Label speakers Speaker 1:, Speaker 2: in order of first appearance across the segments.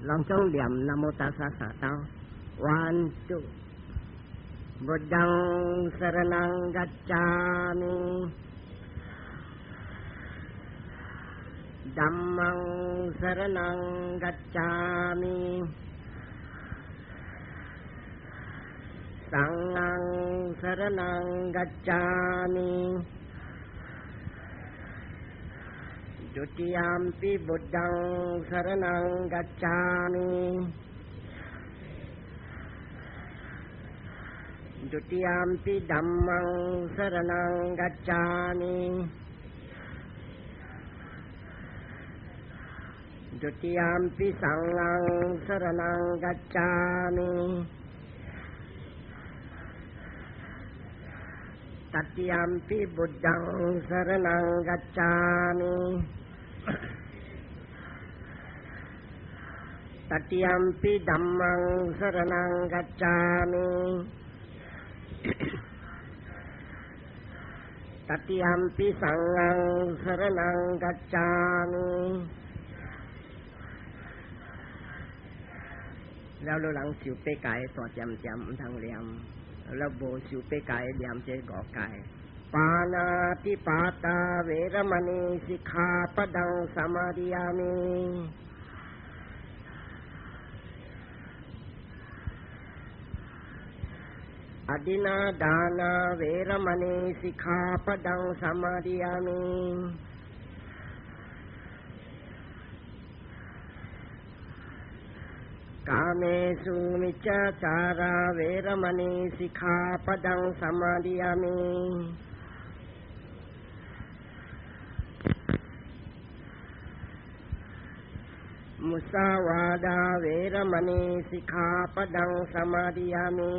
Speaker 1: 攏總念南無達薩三兜，One two，Buddhaṃ saraṇaṃ gacchāmi，Dhammaṃ saraṇaṃ gacchāmi，Saṅghaṃ saraṇaṃ gacchāmi。Dutiyampi Buddhaṃ saraṇaṃ gacchāmi。Dutiyampi Dhammaṃ saraṇaṃ gacchāmi。Dutiyampi Saṅghaṃ saraṇaṃ gacchāmi。Tatiyampi Buddhaṃ saraṇaṃ gacchāmi。Tatiyampi Dhammaṃ saraṇaṃ gacchāmi。Tatiyampi Saṅghaṃ saraṇaṃ gacchāmi。了，你人受八戒大漸漸毋通念，了無受八戒念這五戒。ปาณาติปาตาเวรมณีสิกขาปะทังสมาทิยามิอทินนาทานาเวรมณีสิกขาปะทังสมาทิยามิกาเมสุมิจฉาจาราเวรมณีสิกขาปะทังสมาทิยามิมุสาวาทาเวรมณีสิกขาปะทังสมาทิยามิ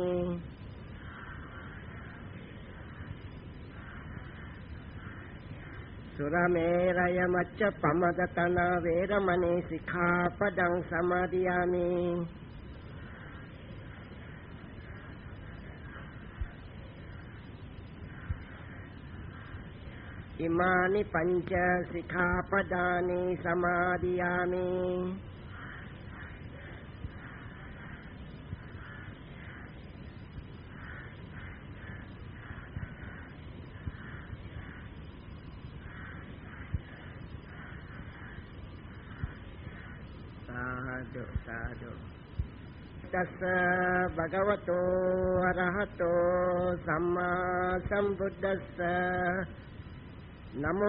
Speaker 1: สุรเมรยมัชฌปมะตนาเวรมณีสิกขาปะทังสมาทิยามิอิมานิปัญจสิกขาปดานิสมาทิยามิสาธุสาธุตัสสะภะคะวะโตอะระหะโตสัมมาสัมพุทธัสสะนะโม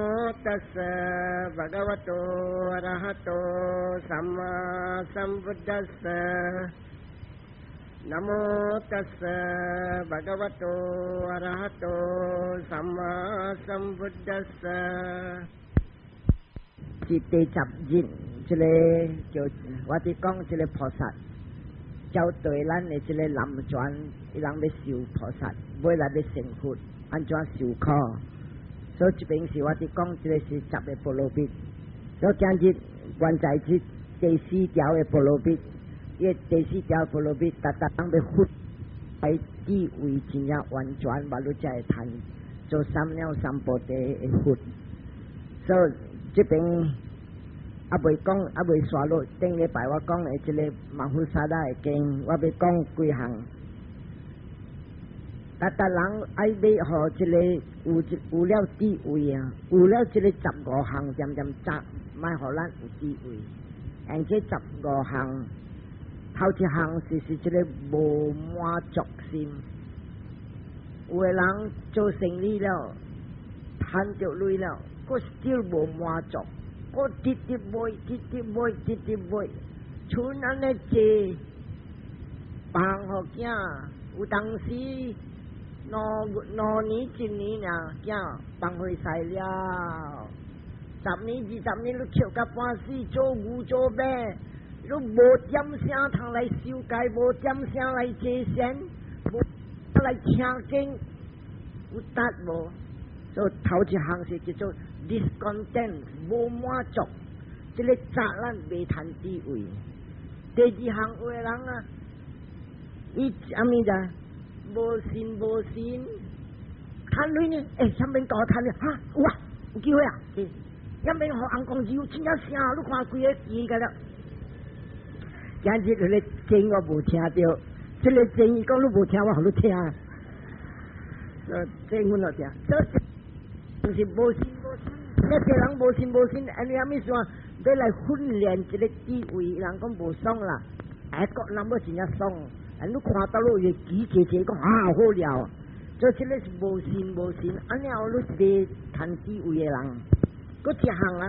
Speaker 1: ตัสสะภะคะวะโตอะระหะโตสัมมาสัมพุทธัสสะนะโมตัสสะภะคะวะโตอะระหะโตสัมมาสัมพุทธัสสะ是第十日，這個叫我佇講這個菩薩，交代咱的這個南傳，伊人欲修菩薩，尾來欲成佛，按怎受苦？所以這邊是我佇講，這個是十個波羅蜜。所以今日關在這第四條的波羅蜜，伊第四條波羅蜜，逐逐人欲佛來智慧真正完全，嘛你才會通做三藐三菩提的佛。所以這邊猶未講，猶未煞落。頂禮拜我講的這個馬虎薩拉的經，我欲講幾項。逐逐人愛欲予這個有有了智慧啊，有了這個十五項，漸漸十，莫予咱有智慧。而這十五項，頭一項是這個無滿足心。有的人做生意了，賺著鐳了，閣 still 無滿足，閣直直買，直直買，直直買，賰按呢濟，放予囝，有當時兩兩年一年爾，囝放伙勢了。十年二十年，你抾甲半死，做牛做馬，你無點聲通來修戒，無點聲來結善，無來聽經，有得無？所以頭一項是叫做 discontent，無滿足，這個責咱袂趁智慧。第二項有的人啊，伊啥物咋？無信無信，趁鐳呢？欸，啥物高趁呢？哈，有啊，有機會啊！欸，遐免予紅光有真正聲，你看規个機個了。今日彼个經我無聽著，這个經伊講你無聽，我予你聽。這阮就聽，這就是無信無信，一個人無信無信，按呢啥物事欲來訓練這个智慧，人講無爽啦，哎，國人欲真正爽，啊，你看到你會記濟濟講啊好了，做這个是無信無信，按呢後你是袂趁智慧的人，閣一項啊。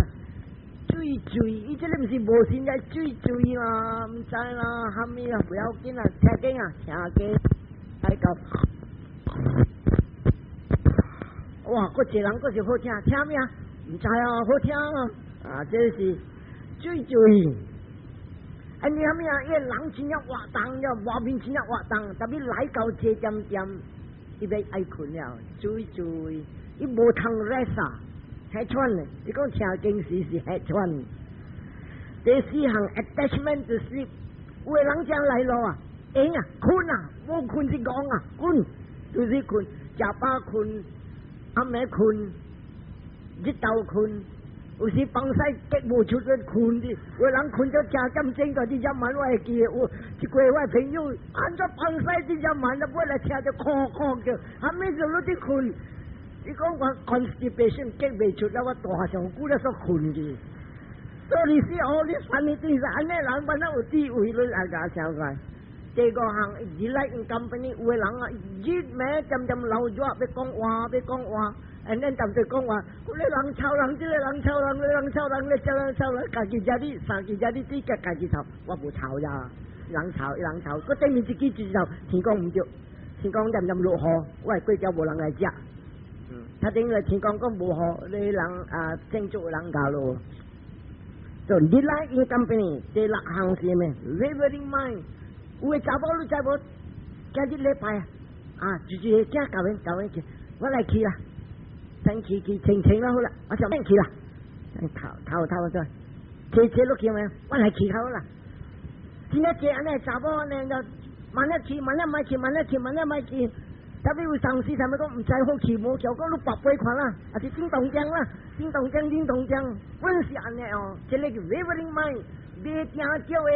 Speaker 1: 水水，伊這个毋是無信在水水啦，毋知啦，蝦米啊，不要緊啊，聽經啊，聽經，來到，哇，閣一個人閣是好聽，聽咩啊？毋知啊，好聽啊，啊，這是水水。啊，你蝦米啊？伊個人真正活動了，外面真正活動，特別來到這點點，伊欲愛睏了，水水，伊無通 rest 啊。哮喘咧，伊講聽經時是哮喘。第四項 attachment to sleep，有的人正來咯啊，閒啊，睏啊，無睏是戇啊，睏就是睏，食飽睏，暗暝睏，日頭睏，有時放屎結無出去睏的，有的人睏到3點鐘到這晚我會記得有一個我朋友按怎放屎這隻晚，尾來聽著哭哭叫，後尾就你佇睏。伊講我 constipation 結袂出了，我大上久了煞睏去。所以是哦，你反正是按呢人，本來有智慧，你來共想看。第五項，delight in company，有的人啊，日暝漸漸流熱，欲講話，欲講話，and then 淡淡講話，彼个人吵人，這个人吵人，彼个人吵人，咧吵人吵人，家己食你，三支食你，對家家己吵，我無吵呀，人吵伊人吵，閣對面一支一支吵，天公毋對，天公漸漸落雨，我的粿條無人來食。他頂來天公講無雨，你人啊建築人教咯。就 delight in company，第六項是咩？Wavering mind，有的查某你知無？今日禮拜啊，就是個囝教阮教阮去，我來去啦，先去去清清啦好啦，我想免去啦，頭頭頭做，坐坐落去沒？我來去好啦。真正濟按呢查某按呢，就慢仔去，慢仔莫去，慢仔去，慢仔莫去。特別有上司啥物講毋知好去無，就講你白杯看啦，還是叮當聲啦，叮當聲叮當聲，阮是按呢哦，這个叫 wavering mind，袂定著的。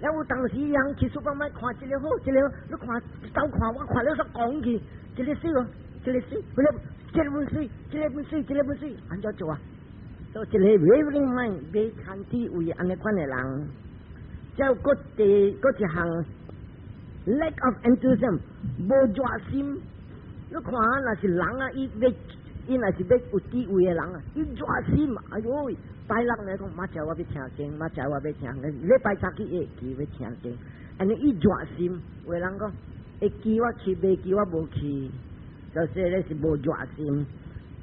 Speaker 1: 了有當時人去書房買看這个好，這个好，你看走看我看了煞講去，這个水哦，這个水，或者這个本水，這个本水，這个本水，按怎做啊？所以這个 wavering mind 袂趁智慧按呢款的人，再閣第閣一項 lack of enthusiasm，無熱心。你看若是人啊，伊欲伊若是欲有智慧的人啊，伊熱心，哎喲，拜六來講，明仔載我欲聽經，明仔載我欲聽，禮拜早起會記欲聽經，按呢伊熱心，有的人講會記我去，袂記我無去，就是咧是無熱心。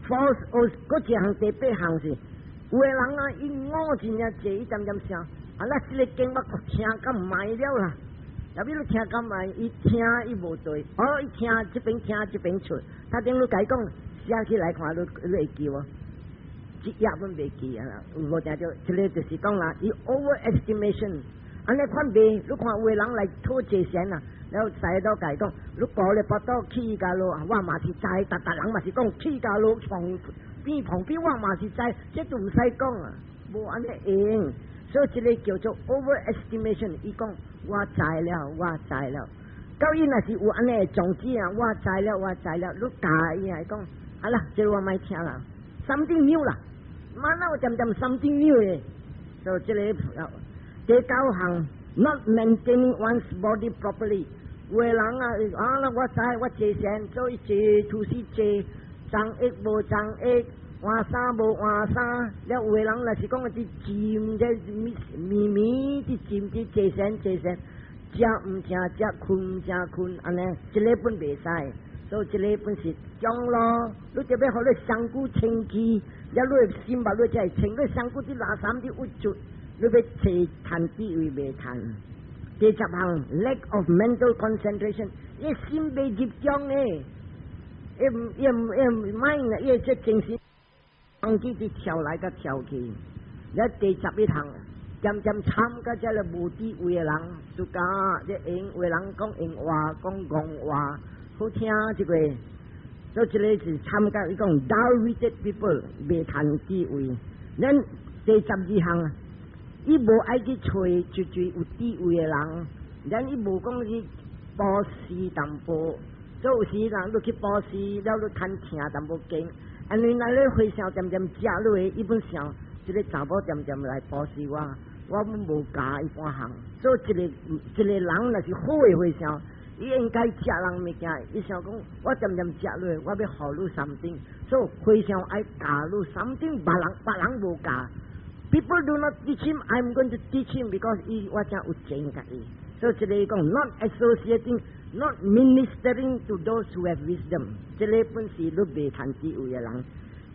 Speaker 1: False，哦，閣一項第八項是，有的人啊，伊悟真正濟，伊漸漸想，啊，咱這个經我聽甲埋了啦。特別你聽甲埋，伊聽伊無對，哦，伊聽這邊聽這邊出，他頂你共伊講寫起來看，你你會記無？一頁攏袂記啊！無聽著，這个就是講啦，伊 overestimation，按呢款袂，你看有的人來討借錢啊，了後使到共伊講，你顧咧腹肚起甲落，我嘛是知，逐逐人嘛是講起甲落床邊旁邊，我嘛是知，這都毋使講啊，無按呢用，所以這个叫做 overestimation。伊講我知了，我知了。到伊若是有按呢種子啊，我知了，我知了，你教伊來講，好啦，這個我莫聽啦，something new 啦，馬上有漸漸 something new 的，所以這个第九項，not maintaining one's body properly。有的人啊，啊，我知我坐禪，所以坐出是坐，張翼無張翼，換衫無換衫。了有的人若是講佇靜這微微佇靜佇坐禪坐禪，食毋食食，睏毋食睏，按呢，這个本袂使，所以這个本是講咯。你就欲予你身軀清氣，了你的心目你才會清。你身軀佇垃圾佇鬱卒，你欲揣趁智慧袂趁。第十項，lack of mental concentration，伊心袂集中的，伊伊伊 mind，伊這精神，忘記佇跳來佮跳去。了第十一項，漸漸參加這个無智慧的人，就講這用有的人講閒話，講戇話，好聽這個，所以這个是參加伊講 dull-witted people 袂趁智慧。咱第十二項。伊無愛去揣絕對有智慧的人，咱伊無講去布施淡薄，做有時人你去布施了，你趁聽淡薄經，因為若你和尚恬恬食落去，伊本想這个查某恬恬來布施我，我本無教伊半項。所以一个一个人若是好的和尚，伊應該食人物件，伊想講我恬恬食落去，我欲予你 something，所以和尚愛教你 something，別人別人無教。People do not teach him, I'm going to teach him because 伊我才有錢共伊。所以這個講 not associating, not ministering to those who have wisdom，這個本是你袂趁智慧的人。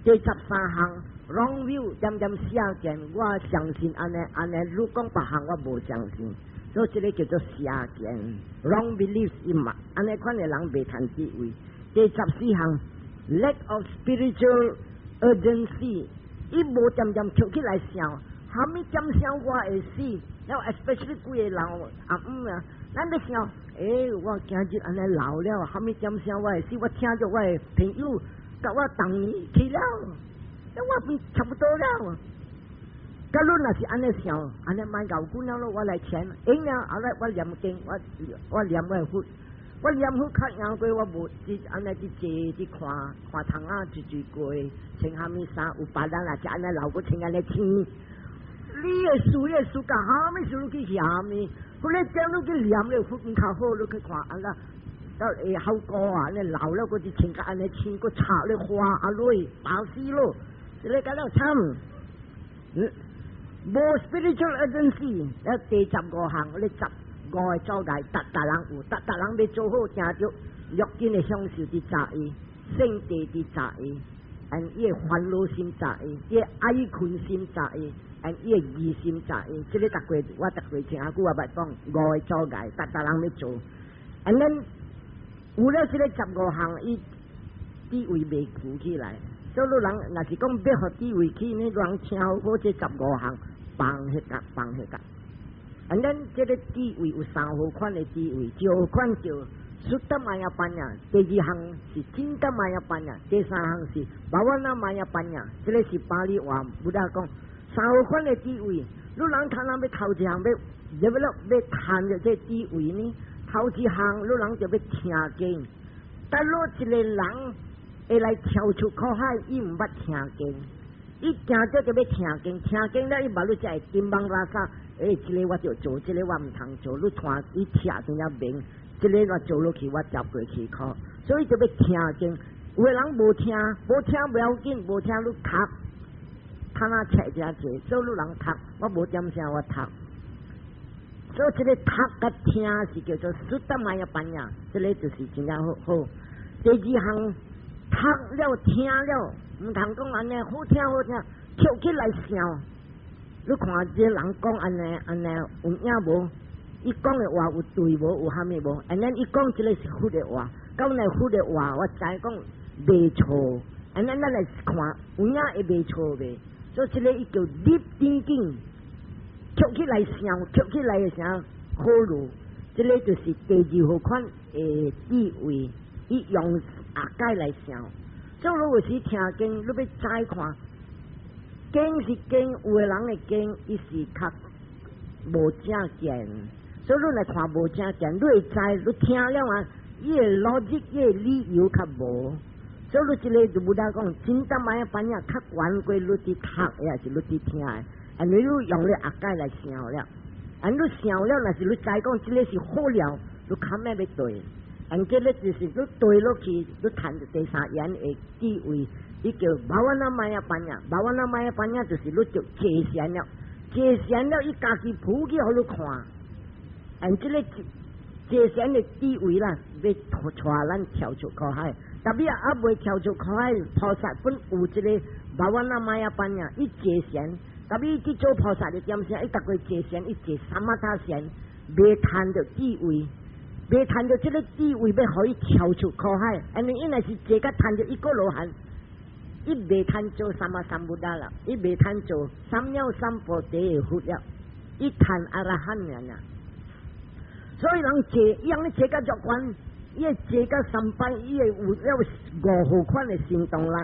Speaker 1: 第十三項 wrong view，恬恬邪見，我相信按呢按呢，你講別項我無相信，所以這個叫做邪見 wrong beliefs 伊嘛，按呢款的人袂趁智慧。第十四項 lack of spiritual urgency。伊無恬恬跳起來想，蝦米點想我會死？了 especially 幾个老阿姆啊，咱咧想，欸，我今日按呢老了，蝦米點想我會死？我聽著我的朋友共我同年去了，我變差不多了。假如若是按呢想，按呢莫𠢕久了咯，我來錢，用了後來我念經，我我念我的佛，我念佛較贏過我無只按呢去坐去看看窗仔一水過，穿蝦米衫有別人若是按呢老閣穿按呢青。你的事，你的事幹蝦米事，你去蝦米？後來點你去念咧佛較好，你去看啊啦，到會好高啊！你老了閣去穿甲按呢青，閣插咧花啊落，飽死咯！這个甲了慘。無 spiritual urgency，了第十五項，你十五個阻礙，逐逐人有，逐逐人欲做好，聽著欲境的享受佇雜伊，勝地佇雜伊，and 伊的煩惱心雜伊，伊的愛困心雜伊，and 伊的疑心雜伊，這个逐過我逐過前下久我捌講五個阻礙，逐逐人欲做，and 咱有了這个十五項，伊智慧袂浮起來。所以人若是講欲予智慧起呢，人聽好這十五項。放彼個，放彼個。啊，咱這个智慧有三號款的智慧，一號款叫 sutamaya paññā，第二項是 cintamaya paññā，第三項是 bhavanamaya paññā。這个是巴利話，Buddha 講三號款的智慧。你人看人欲頭一項欲 develop 欲趁著這智慧呢？頭一項你人就欲聽經，但若一个人會來跳出苦海，伊毋捌聽經。伊行這就欲聽經，聽經了伊目你才會金網拉薩。欸，這个我就做，這个我毋通做。你看伊聽真正明，這个我做落去，我接過去苦。所以就欲聽經。有的人無聽，無聽無要緊，無聽你讀，讀啊冊誠濟，所以你人讀，我無點聲我讀。所以這个讀佮聽是叫做 sutamaya paññā，這个就是真正好好。第二項讀了聽了，毋通講按呢好聽好聽，跳起來想。你看這人講按呢按呢有影無？伊講的話有對無？有蝦米無？按呢伊講這个是佛的話，講來佛的話，我知講袂錯。按呢咱來看有影會袂錯袂？所以這个伊叫 deep thinking，跳起來想，跳起來的想考慮，這个就是第二號款的智慧，伊用阿解來想。所以你有時聽經，你欲知看。經是經，有的人的經，伊是較無正見，所以你來看無正見，你會知，你聽了啊，伊的邏輯，伊的理由較無，所以你這个就 Buddha 講，cintamaya paññā 較懸過你佇讀，抑是你佇聽的，因為你用你阿解來想了，啊，你想了，若是你知講這个是好了，你較咩欲對，按這个就是你對落去，你趁著第三眼的智慧。伊叫 bhavanamaya paññā，bhavanamaya paññā 就是你就坐禪了，坐禪了，伊家己浮起予你看，按這个坐禪的智慧啦，欲帶咱跳出苦海。特別猶未跳出苦海，菩薩本有這个 bhavanamaya paññā，伊坐禪，特別伊去做菩薩的點啥，伊逐過坐禪，伊坐 samatha 禪，袂趁著智慧。袂趁著這个智慧，欲予伊跳出苦海，因為伊若是坐甲趁著一個羅漢。伊袂通做 sammasambuddha 啦，伊袂通做三藐三菩提的佛了，伊趁阿羅漢爾爾。所以人坐，伊通坐甲足懸，伊會坐甲三擺，伊會有了五號款的行動力。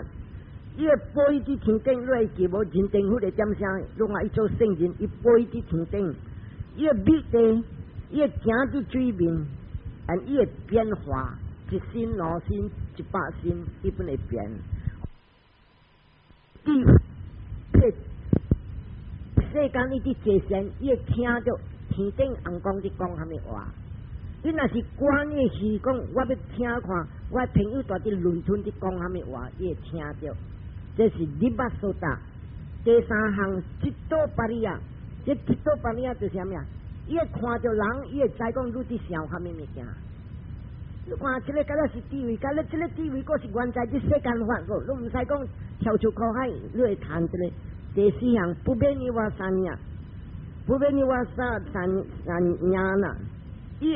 Speaker 1: 伊會飛佇天頂，你會記無？認定彼個點聲，你看伊做聖人，伊飛佇天頂，伊會美地，伊會行佇水面，and 伊會變化，一身、兩身、100身，伊本會變。第世間伊佇坐禪，伊會聽著天頂尪公佇講啥物話。你若是關伊耳講，我欲聽看，我朋友蹛佇倫敦佇講啥物話，伊會聽著。這是 dibbasota。第三項，citta pariya，這 citta pariya 就是啥物啊？伊會看著人，伊會知講你佇想啥物物件。你看這個敢若是智慧，敢若這個智慧，閣是原在佇世間法個，你毋使講跳出苦海，你會談這個。第四項，pubbenivasañña， pubbenivasañña 啦，伊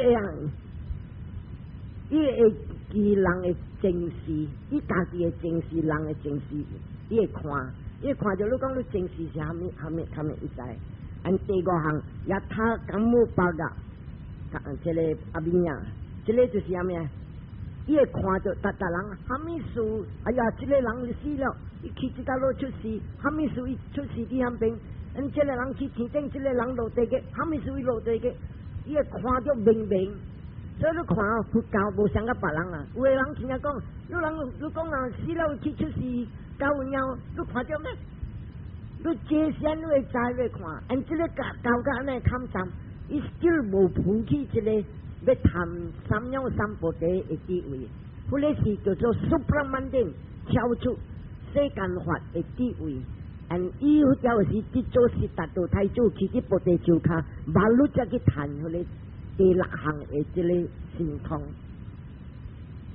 Speaker 1: 會記人的前世，伊家己的前世，人的前世，伊會看，伊會看著你講你前世是啥物、啥物、啥物，伊知。按第五項，yatha kammupaga，這個abhiññā，這個就是啥物啊？伊會看著逐逐人啥物事，哎呀，這個人死了，伊去這搭路出世，啥物事伊出世佇遐邊，嗯，這個人去天頂，這個人落地獄，啥物事伊落地獄，伊會看著明明。所以你看佛教無相佮別人啊，有的人聽講，你人你講人死了去出世交鳥，你看著咩？你坐禪你會知你看，按這個教教甲按呢坎站，伊 still 無浮起這個欲談三藐三菩提的智慧，彼個是叫做 supramundane 超出世間法的智慧。按伊有時佇做悉達多太子去佇菩提樹跤，馬路才去談彼個第六項的這個神通。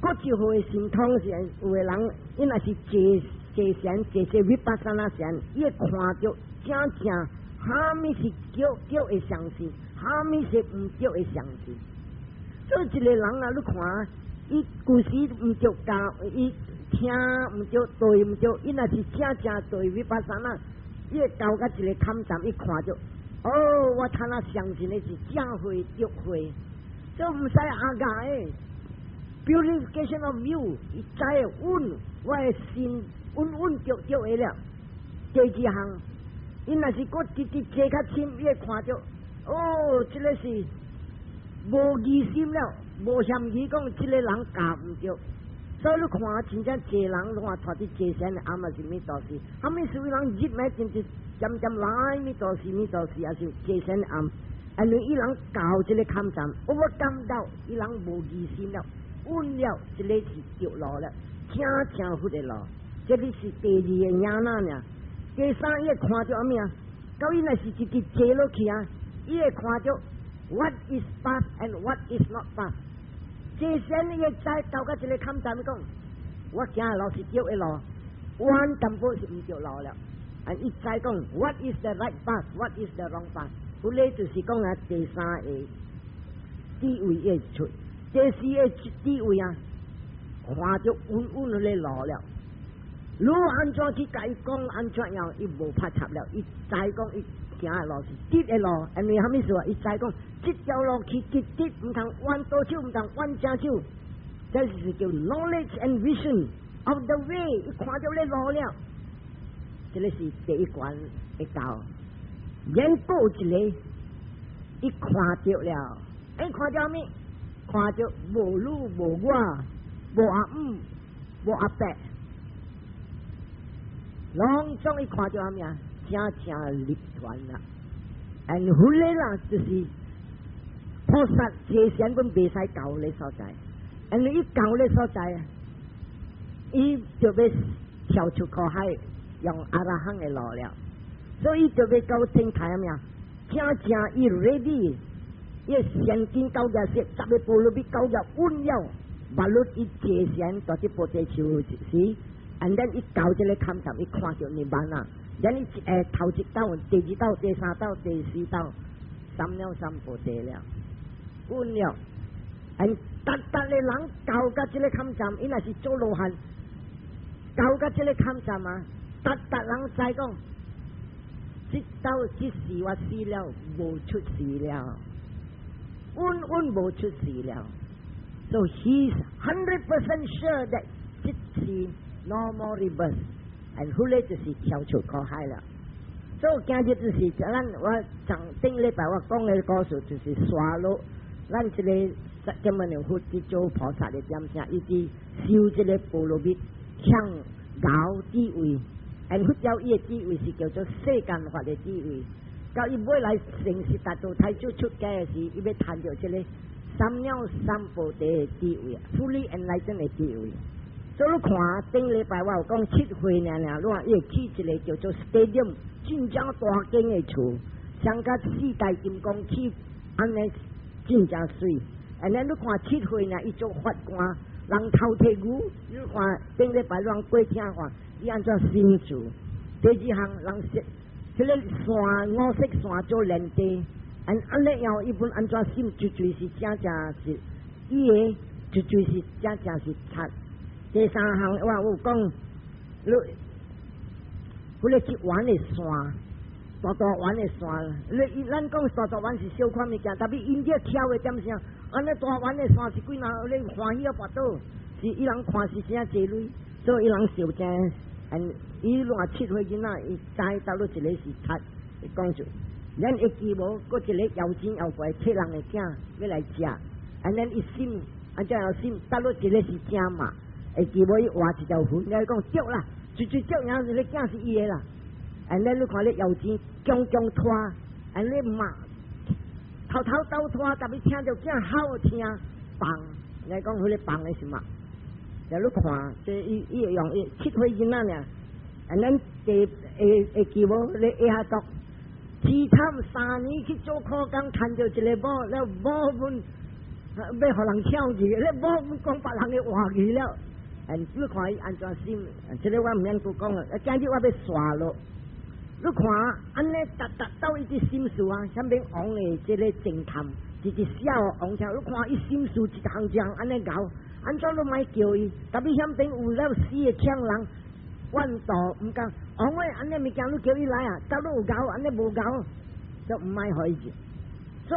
Speaker 1: 閣一號的神通是有的人，伊若是坐坐禪坐坐 vipassana 禪，伊會看著正正啥物是叫叫會相信，啥物是毋對會相信。所以一個人啊，你看，伊舊時毋對教，伊聽毋對，對毋對，伊若是正正對 vipassana，伊會到甲一個坎站，伊看著，哦，我睇哪相信的是正會對會，這毋使阿教的。Purification of view，伊知穩，我的心穩穩著著的了。第二項，伊若是閣直直坐較深，伊會看著，哦，這個是無疑心了，無嫌疑講這個人教毋對。所以你看，真正濟人，你看帶佇坐禪的暗嘛是彌陀寺，啥物事人入來真是漸漸來彌陀寺，彌陀寺也是坐禪的暗，因為伊人教這個坎站，我感到伊人無疑心了。穩了，這個是對路了，正正佛的路。這個是第二個 ñāṇa 呢。第三，伊會看著啥物啊？到伊若是直直坐落去啊，伊會看著 what is path and what is not path。坐禪伊會知到甲這個坎站講，我行的路是對的路，彎淡薄是毋對路了。啊，伊知講 what is the right path，what is the wrong path。彼個就是講啊，第三個智慧會出。第四個智慧啊，看著穩穩咧路了。你按怎去共伊講按怎樣，伊無拍插了。伊知講伊行的路是直的路，因為啥物事啊？伊知講這條路去直直，毋通彎左手，毋通彎正手。這是叫 knowledge and vision of the way。伊看著咧路了，這個是第一關的教。然過一個，伊看著了，伊看著啥物？看著無汝無我，無阿姆，無阿伯，攏總伊看著啥物啊？正正涅槃啦！and 彼個啦，就是菩薩坐禪本袂使到咧所在，因為伊到咧所在啊，伊就欲跳出苦海，用阿羅漢的路了，所以伊就欲到天台啥物啊？正正伊 ready。伊善根到遮是十個波羅蜜到遮穩了，馬路伊坐禪蹛佇菩提樹時，and then 伊到這個坎站，伊看著涅槃啊！然伊頭一道、第二道、第三道、第四道，三藐三菩提了，穩了。and 逐逐個人到甲這個坎站，伊若是做羅漢，到甲這個坎站啊，逐逐人知講，這道這世我死了，無出世了。穩穩無出世了，so he's 100% sure that 這次 no more rebirth。And 後來就是跳出苦海了。所以今日就是咱我上頂禮拜我講的故事，就是刷落咱這個釋迦牟尼佛佇做菩薩的點聲，伊佇修這個波羅蜜，向高智慧，and 佛教伊的智慧是叫做世間法的智慧。到伊尾來成實達到太子出家的時，伊欲趁著這個三藐三菩提的智慧，fully enlightened 的智慧。所以你看頂禮拜我有講七歲爾爾，你看伊會起一個叫做 stadium，真正大間的厝，像佮四大金剛起按呢真正媠。And then 你看七歲爾，伊做法官，人頭提牛，你看頂禮拜咱過聽看，伊按怎審事？第二項人說，彼個線五色線做連地，按按呢樣伊本按怎審，絕對是正正是伊的，絕對是正正是賊。第三項我有講，你彼個一丸的線，大大丸的線，你咱講大大丸是小款物件，但是𪜶這巧的點啥？按呢大丸的線是幾若你歡喜啊跋倒，是伊人看是誠濟鐳，所以伊人笑正。And 伊若7歲囡仔，伊知到底一個是賊，伊講出，咱會記無？閣一個妖精妖怪替人的囝欲來食，and then 伊心，按怎樣心？到底一個是正嘛？會記無？伊畫一條痕，你講對啦，絕對對，爾這個囝是伊的啦。And then 你看咧妖精強強拖，and 你罵，頭頭倒拖，但欲聽著囝好聽，放，你講彼個放的是嘛？就你看，這伊伊會用伊7歲囡仔爾，and then 第會會記無？你下下讀，淒慘3年去做苦工，趁著一个某，了某阮欲予人搶去，咧某阮講別人的話去了。And 你看伊按怎審？這个我毋免閣講了。今日我欲煞落，你看按呢，逐逐鬥伊佇審事啊，啥物王的這个偵探，直直寫予王聽。你看伊審事一項一項按呢𠢕，按怎攏莫叫伊？但欲遐邊有了死的搶人，怨妒毋甘。王的按呢物件，你叫伊來啊，到底有𠢕，按呢無𠢕，就毋愛予伊入。所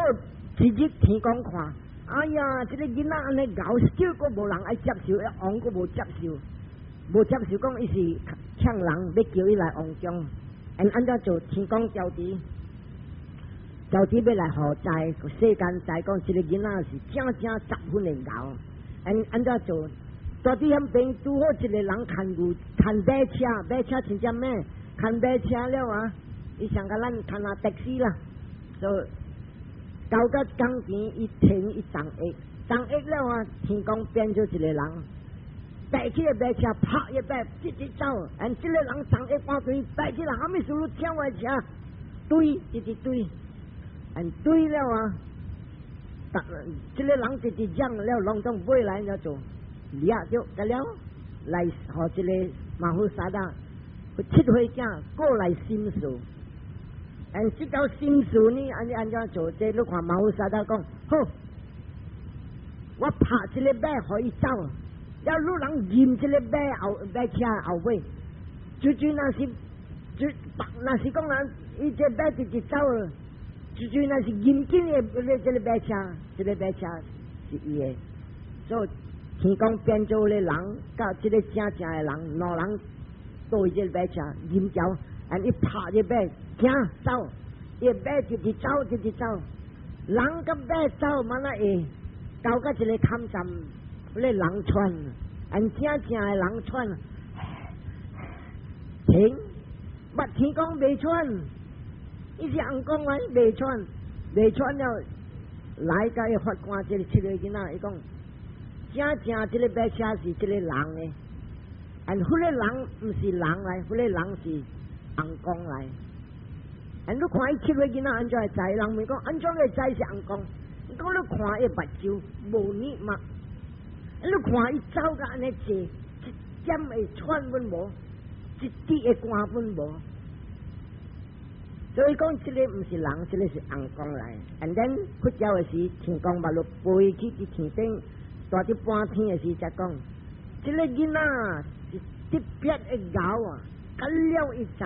Speaker 1: 以一日天公看，哎呀，這个囡仔按呢𠢕，少閣無人愛接受，王閣無接受，無接受講伊是搶人，欲叫伊來王宮。And 按怎做？天公調治，調治欲來予知，世間知講這个囡仔是正正十分的𠢕。And 按怎做？蹛佇遐邊拄好一個人牽牛牽馬車，馬車真正猛，牽馬車了啊！伊上共咱牽下的士啦，就到到港前，伊停伊送客，送客了啊！天公變做一個人，爬起個馬車，拍一擺，直直走。And 這個人送客半隊，爬起來，啥物事你搶我車，對，直直對，and 對了啊！這個人直直講了，攏總尾來怎做？掠著得了，來予這個馬虎沙達7歲囝過來審事。And 這道審事呢，按按怎做？這你看馬虎沙達講好，我拍這個馬予伊走，了汝人認這個馬後馬車後尾，就就若是就若是講人，伊這馬直直走了，就就若是認緊的這個馬車，這個馬車是伊的，所以天公變做的人，佮這個正正的人，兩人對這個馬車認著，and 伊拍這馬，行走，伊馬直直走，直直走，人佮馬走，嘛那會到佮一個坎站，彼個人喘，and 正正的人喘，停，捌天公袂喘，伊是尪公來袂喘，袂喘了，來共伊法官這個七個囡仔，伊講正正這個馬車是這個人的，and 彼個人毋是人來，彼個人是尪公來。And 你看伊七個囡仔按怎會知？人問講按怎會知是尪公？伊講你看伊目睭無眼目，你看伊走甲按呢濟，一點會喘阮無，一滴的汗阮無。所以講，這个毋是人，這个是尪公來。And then 佛教的時，天公目露飛去佇天頂，蹛佇半天的時才講，這个囡仔是特別的𠢕啊，甲了伊知。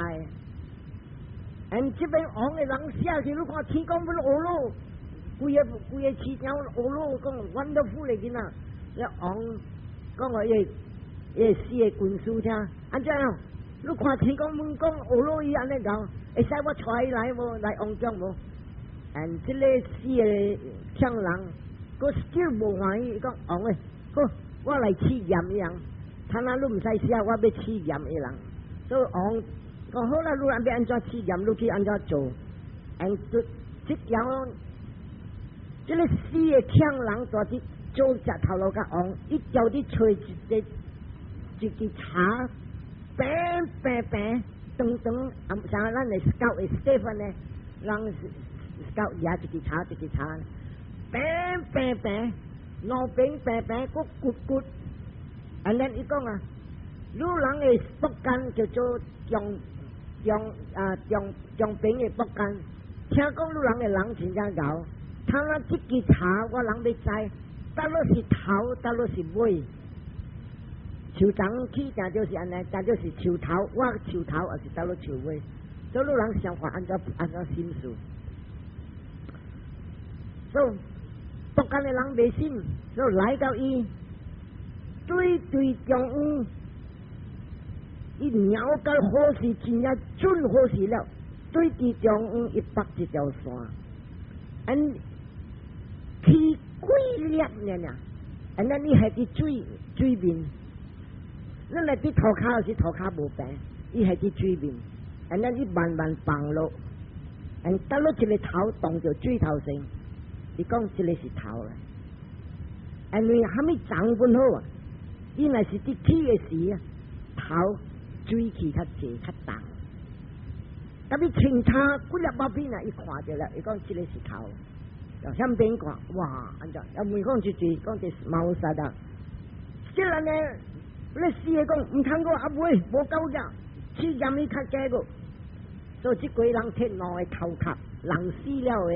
Speaker 1: And 這邊王的人寫去，你看天公阮學咯，規个規个市場學咯，講 wonderful 的囡仔，了王講話伊伊四個軍師聽，按怎樣？你看天公問講，學落伊按呢𠢕，會使我帶伊來無？來王宮無？And 這個四個強人，閣 still 無歡喜，伊講王欸，好，我來試驗伊人。他若你毋使寫，我欲試驗伊人。所以王講好啦，你按欲按怎試驗，你去按怎做。And 這樣，這個四個強人蹛佇做食頭路共王，伊叫佇揣一個一支柴，平平平長長，啊，像咱的 scout 的 staff 呢，人 scout 舉一支柴一支柴，平平平，兩邊平平，閣骨骨。And then 伊講啊，汝人的木杆叫做中中啊中中平的木杆，聽講汝人的人真正𠢕，他若這支柴我人欲知，佗落是頭，佗落是尾。樹叢起定就是按呢，定就是樹頭，我樹頭抑是佗落樹尾，所以汝人想法按怎按怎審視。所以木工的人袂信，所以來到伊對對中央，伊瞄到好勢，真正準好勢了。對佇中央伊縛一條線，and 起幾粒爾爾，and 咱伊係佇水水面。咱來佇塗跤時塗跤無平，伊係佇水面，and 咱伊慢慢放落，and 佗落一个頭動著水頭先，伊講這个是頭來，因為蝦米長本好啊？伊若是佇起的時啊，頭水氣較濟較重，特別清查幾粒毛片啊，伊看著了，伊講這个是頭，就向邊看，哇，按怎？啊，問講一句，講這毛殺啊，這人呢？你四个講毋通閣阿妹無夠額，試驗伊較加個，所以這幾人摕兩个頭殼，人死了的，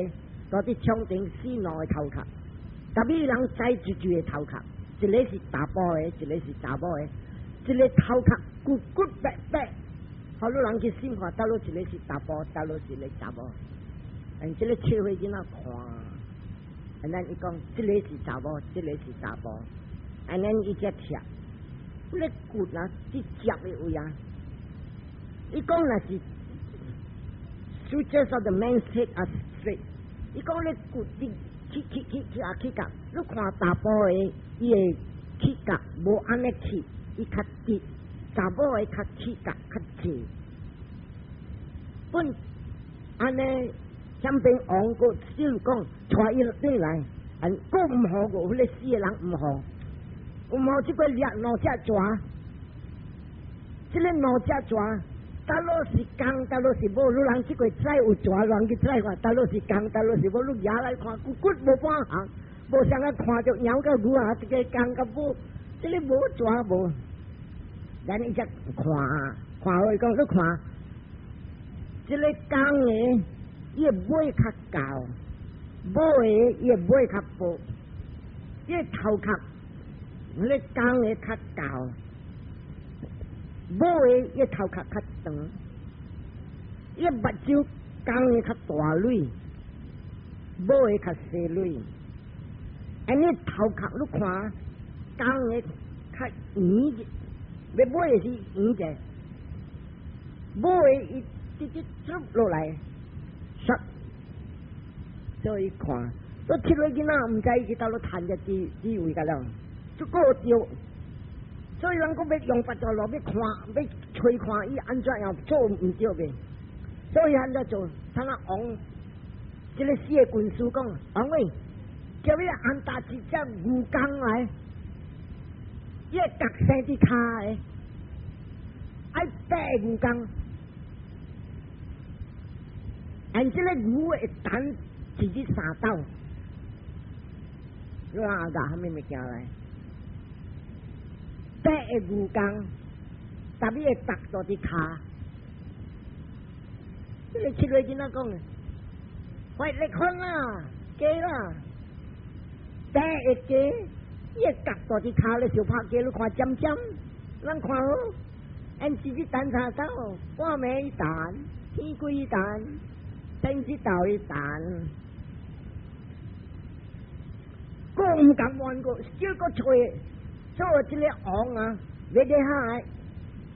Speaker 1: 蹛佇窗頂死兩个頭殼，特別人摘一一個頭殼，一个是查埔的，一个是查某的，一个頭殼骨骨白白，予汝人去審看，佗落一个是查埔，佗落一个查某，and 這个社會囡仔看，and 咱伊講，這个是查某，這个是查埔，and 咱伊才拆。你骨啊，佇接的位啊，伊講若是 sutures of the man's head are straight，伊講你骨佇起起起起啊起角，你看查埔的伊會起角無按呢起，伊較直；查某的較起角較濟。本按呢，下邊王閣只講帶伊轉來，and 閣毋予個，彼个四個人毋予。毋予這個掠兩隻蛇，這个兩隻蛇，佗落是公，佗落是母。汝人這個知有蛇，人去知看，佗落是公，佗落是母。你舉來看，骨骨無半項，無啥個看著羊佮牛啊，這个公佮母，這个無蛇無。咱伊才看，看好伊講，你看，這个公的，伊的尾較厚，母的伊的尾較薄，伊的頭殼。你公的較厚，母的伊頭殼較長，伊目睭公的較大蕊，母的較細蕊。按呢頭殼你看，公的較圓，欲尾的是圓者，母的伊直直垂落來，煞，所以看，都七个囡仔毋知伊去佗落趁這智智慧個了。這個對，所以人閣欲用腹蹠路欲看，欲揣看伊按怎樣做毋對袂？所以按怎做？他那王，這个四个軍師講，王喂，叫你安搭一隻牛犅來，伊个角生佇跤的，愛白牛犅，按這个牛會等一日三斗，你阿甲蝦米物件來？白的牛犅，特別會搭到佇跤。這个七个囡仔講的，喂，你看啦，假啦，白的雞，伊會夾蹛佇跤咧，相拍雞，你看尖尖，咱看好，按一日等三斗，半暝一彈，天光一彈，天一斗一彈，閣毋甘願過，小閣揣。所以這个王啊，欲咧下，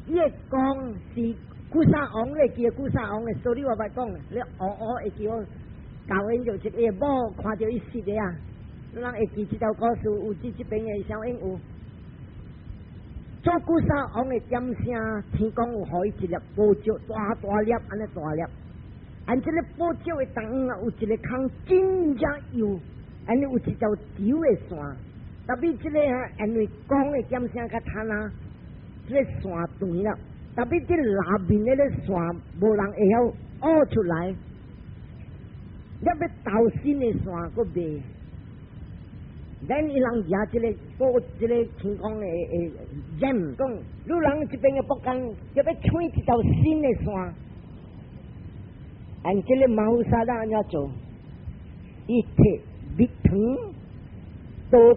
Speaker 1: 伊個講是古沙王咧，記古沙王的，所以我捌講，你學學會記我教因就是伊某看著伊死的啊，你人會記這條故事，有這這邊的小英有。做古沙王的點聲，天公有予伊一粒寶石，大大粒，按呢大粒。按這個寶石的當啊，有一個空真正幼，按呢有一條長的線。特別這個啊，因為講的點聲較貪啊，這個線斷了。特別這內面那個線，無人會曉挖出來。要欲投新的線，閣袂。咱伊人舉這個寶，這個天公的的劍講，你人這邊的木工要欲穿一條新的線，按這個馬虎沙拉按怎做？伊提蜜糖都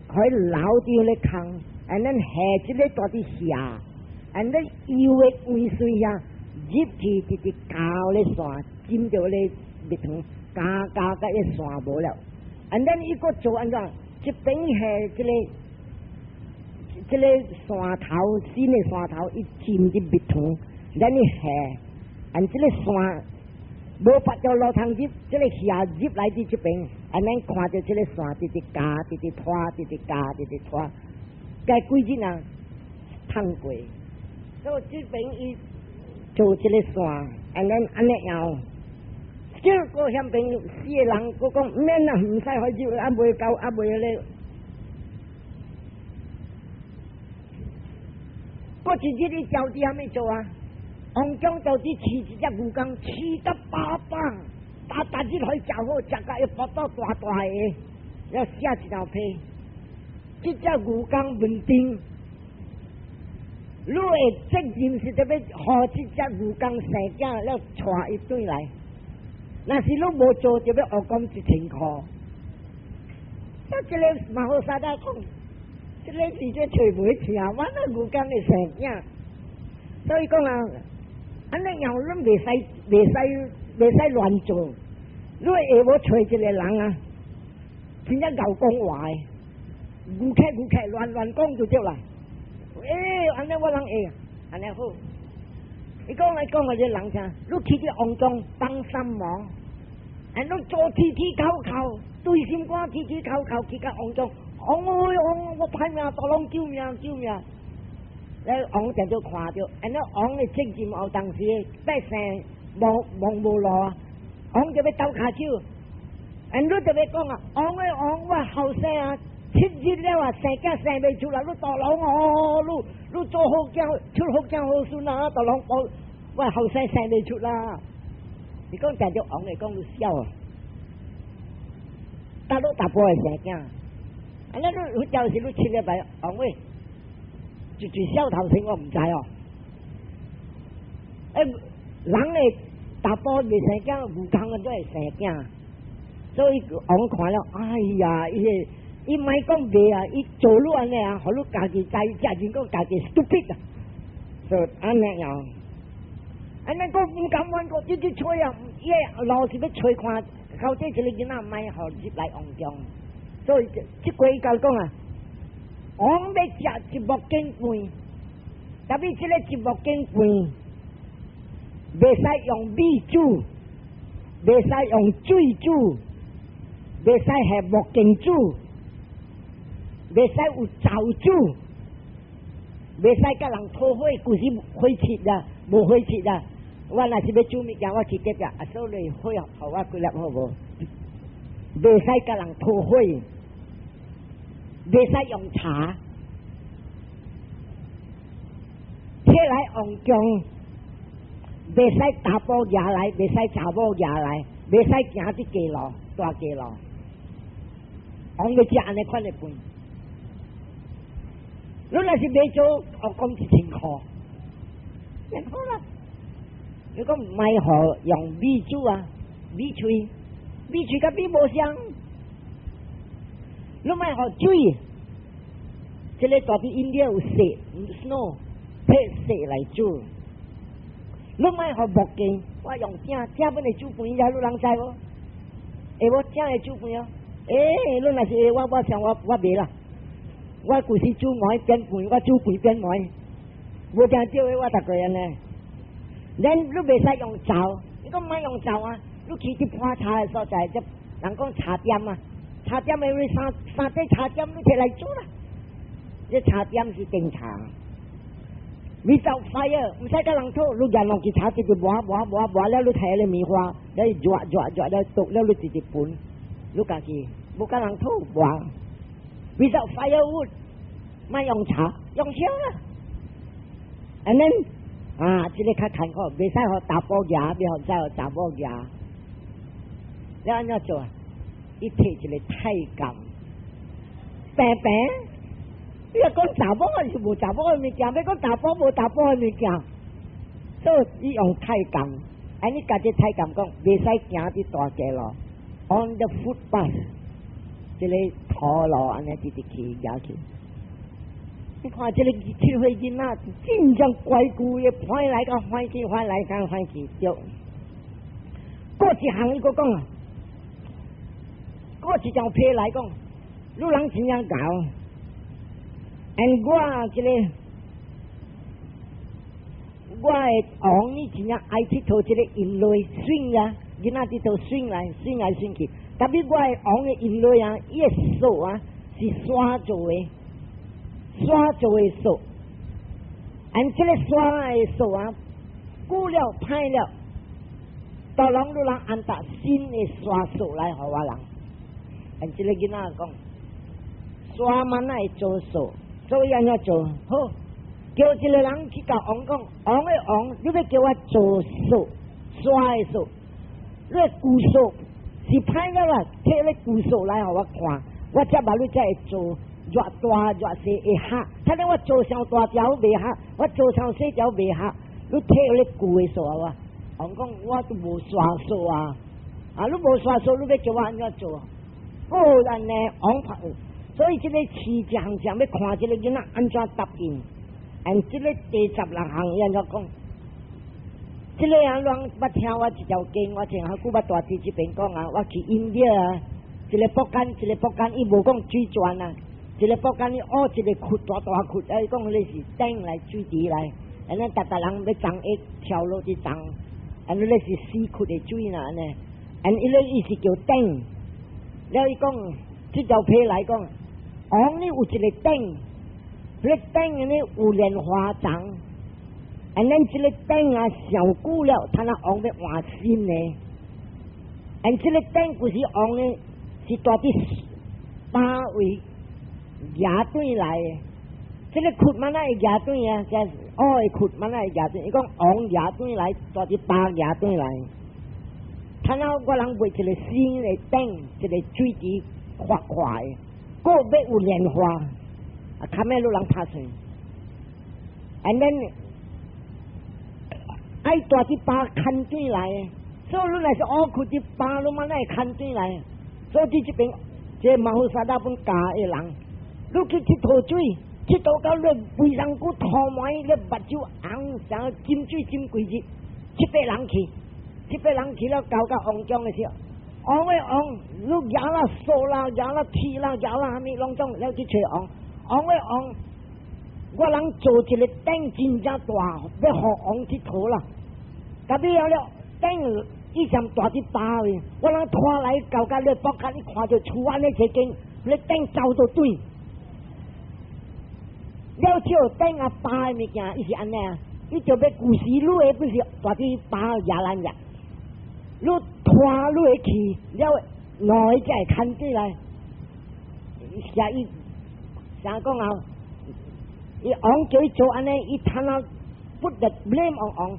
Speaker 1: 可以留佇彼個空，按咱下這個大佇下，按咱油的溫水啊入去，直直攪咧線，浸著咧蜜糖，加加甲伊線無了。按咱伊閣做按怎？這邊下這個這個線頭，新的線頭，伊浸佇蜜糖，咱伊下，按這個線無法條路通入，這個下入來佇這邊，按咱看著這個線直直加，直直拖，直直加，直直拖，該幾日啊，通過。所以這邊伊做這個線，按咱按呢樣。這個遐邊四個人，閣講免啦，毋使去入，啊未夠，啊未咧。過一日你到底蝦米做啊？王宮到底飼一隻牛公，飼得飽飽，逐逐日予伊食好，食甲伊腹肚大大个，了寫一道批。這隻牛公問定，你的責任是得欲予這隻牛公生囝，了帶伊轉來。若是你無做，就欲學講1000箍。啊，這個馬好沙達講，這個是這揣袂聽，我那牛公會生囝，所以講啊，按呢樣攏袂使、袂使、袂使亂做。你會下無揣一個人啊，真正𠢕講話的，牛客牛客亂亂講就對啦。欸，按呢我人會，按呢好。伊講來講啊，這人聽，你去佇王宮幫什麼？啊！你做天天哭哭，對心肝天天哭哭，去共王講，王哎王，我歹命，大龍救命救命！咧王定就看著，按呢王的責任有當時百姓望望無路啊，王就欲鬥跤手，按你就欲講啊，王哎王，我後生啊，7日了啊，生囝生袂出來，你大龍哦，你你做好囝，出好囝好孫啊，大龍我我後生生袂出啦。你講定著王會講你痟啊，大佬大波會生囝，啊！那你就是你7禮拜王喂，就就痟頭先我毋知哦。欸，人的大波未生囝，牛公都會生囝，所以王看了，哎呀，伊個伊莫講袂啊，伊做你按呢啊，予你家己知，食人講家己 stupid 啊，所以按呢樣。按呢閣毋甘願，閣一直揣啊，伊個路是欲揣看，到底這個囡仔莫予入來王宮，所以這這句伊共講啊，王欲食一木羹飯，特別這個一木羹飯，袂使用米煮，袂使用水煮，袂使下木羹煮，袂使有灶煮，袂使佮人討火，舊時火漆啊，無火漆啊。我若是欲煮物件，我去隔壁啊，所以火予我幾粒好無？袂使佮人討火，袂使用茶，提來王宮，袂使查埔舉來，袂使查某舉來，袂使行佇街路，大街路。王欲食按呢款的飯，你若是袂做，我講1000箍，好啦。你講莫予用米煮啊，米炊，米炊佮米無相。你莫予水，這個大佇印度有雪，snow，提雪來煮。你莫予木棍，我用鼎，鼎本會煮飯，遐你人知無？會無鼎會煮飯哦？欸，你若是會，我我想我我袂啦。我舊時煮糜變飯，我煮飯變糜。無聽到的我逐個按呢。咱你袂使用灶，你講莫用灶啊？你去佇盤茶的所在，這人講茶點啊，茶點的你三三塊茶點，你摕來煮啦。這茶點是甜茶。Without fire，毋使共人討，你舉兩支茶直直磨磨磨磨了，你摕個棉花，了熱熱熱了篤了，你直直分，你家己無共人討磨。Without firewood，莫用柴，用燒啦。And then 啊，這個較艱苦，袂使予查埔舉，袂使予查某舉。你按怎做啊？伊提一個太監，平平。你若講查某還是無查某的物件，欲講查埔無查埔的物件，所以伊用太監。按呢共這太監講，袂使行佇大街路，on the footpath，這個土路按呢直直去行去。你看這個7歲囡仔，真正乖乖的，翻來共翻去，翻來共翻去，對。過一項伊閣講啊，過一張批來講，汝人真正𠢕。And 我這個我的王呢，真正愛𨑨迌這個音樂 swing 啊，囡仔𨑨迌 swing 來 swing 來 swing 去。特別我的王的音樂啊，伊的索啊是沙做的，沙做的索。And 這個沙的索啊，久了歹了，到人汝人按搭新的沙索來予我人。And 這個囡仔講，沙嘛哪會做索？所以按怎做好？叫一個人去共王講，王的王，你欲叫我做索，沙的索，你舊索是歹了啦，摕咧舊索來予我看，我才捌你才會做偌大偌細會合。睇你我做傷大條袂合，我做傷細條袂合，你摕咧舊的索我，王講我都無沙索啊，啊你無沙索，你欲叫我按怎做？哦，按呢王拍。所以這個飼一項項欲看這個囡仔按怎答應，and 這個第16項伊按怎講？這個人攏捌聽我一條經，我前較久捌蹛佇這邊講啊，我去印度啊，一個木間，一個木間，伊無講水泉啊，一個木間伊挖一個窟大大窟，啊伊講彼是頂來水池來，按呢逐逐人欲送會跳落去送，按呢彼是死窟的水啦按呢，按伊個伊是叫頂，了伊講這條批來講。王呢有一個頂，彼個頂呢有蓮花叢，and then 這個頂啊上久了，趁啊王欲換新的，and 這個頂不是王呢，是蹛佇巴位舉轉來的，這個窟嘛哪會舉轉啊？這烏的窟嘛哪會舉轉？伊講王舉轉來，蹛佇巴舉轉來，趁啊我人賣一個新的頂，一個水池闊闊的。閣欲有蓮花，啊，較尾汝人拍算，and then 愛蹛佇巴牽轉來，所以你若是烏窟佇巴，你嘛哪會牽轉來？所以佇這邊，這馬虎沙拉本教的人，你去𨑨迌水，𨑨迌到你規身軀塗滿，你目睭紅，像斟水斟規日，七八人去，七八人去了，交到王宮的時候。王的王，你舉啦索啦，舉啦鐵啦，舉啦啥物攏總了去揣王。王的王，我人做一個頂真正大，欲予王𨑨迌啦。特別了頂以前蹛佇巴位，我人拖來交甲你北較，你看著厝按呢一間，你頂走都對。了笑頂啊巴的物件，伊是按呢啊，伊就欲舊時你的不是蹛佇巴舉咱遮。你拖你會去了，兩個才會牽轉來。寫伊啥講啊？伊王叫伊做按呢，伊趁啊 put the blame on 王。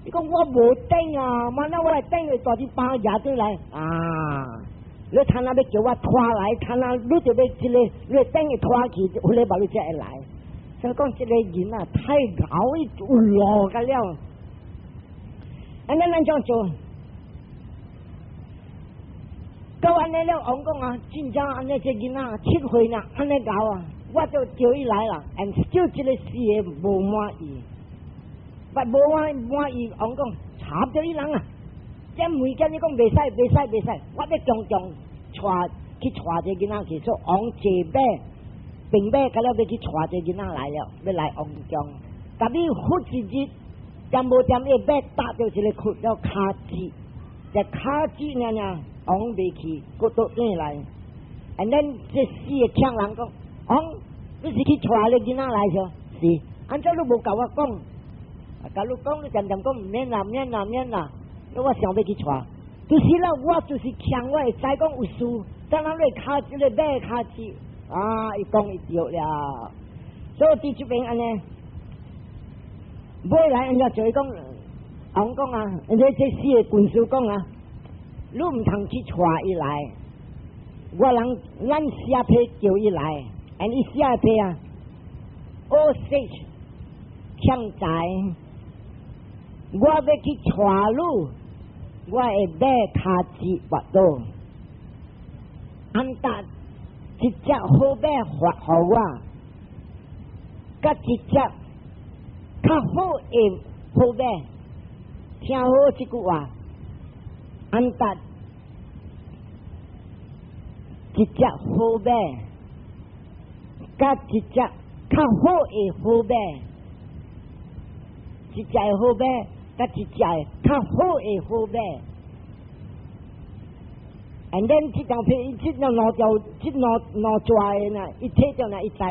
Speaker 1: 伊講我無頂啊，嘛那我來頂會蹛佇巴舉轉來啊？你趁啊欲叫我拖來，趁啊你就欲這個，你頂會拖去，有禮拜你才會來。所以講這個人啊，太𠢕，伊有路個了。按呢咱怎做？到按呢了，王講啊，真正按呢這囡仔7歲呢，按呢𠢕啊，我就叫伊來啦。and 就這個四個無滿意，不無滿滿意，王講插著伊人啊！這物件你講袂使，袂使，袂使，我欲強強帶去帶這囡仔去，說王坐馬，兵馬，到了欲去帶這囡仔來了，欲來王宮。特別忽一日，恬無恬伊馬踏著一个窟了跤折，這跤折爾爾，王袂去，閣倒轉來。And then 這四个強人講，王，你是去帶你囡仔來唓？是，按怎你無共我講？共你講，你恬恬講毋免啦，免啦，免啦。我想欲去帶，就是啦，我就是強，我會知講有事，等下你跤這个馬跤折，啊，伊講伊著了。所以佇這邊按呢，尾來按怎就伊講，王講啊，因為這四个軍師講啊，你毋通去帶伊來，我人咱寫批叫伊來，and 伊寫批啊，O sage 強才，我欲去帶你，我的馬跤折跋倒，按達一隻好馬發予我，佮一隻較好的好馬，聽好這句話，按達一隻好馬，佮一隻較好的好馬，一隻好馬，佮一隻較好的好馬。And then 這張批，這兩兩條，這兩兩抓的呢，伊提著呢，伊知較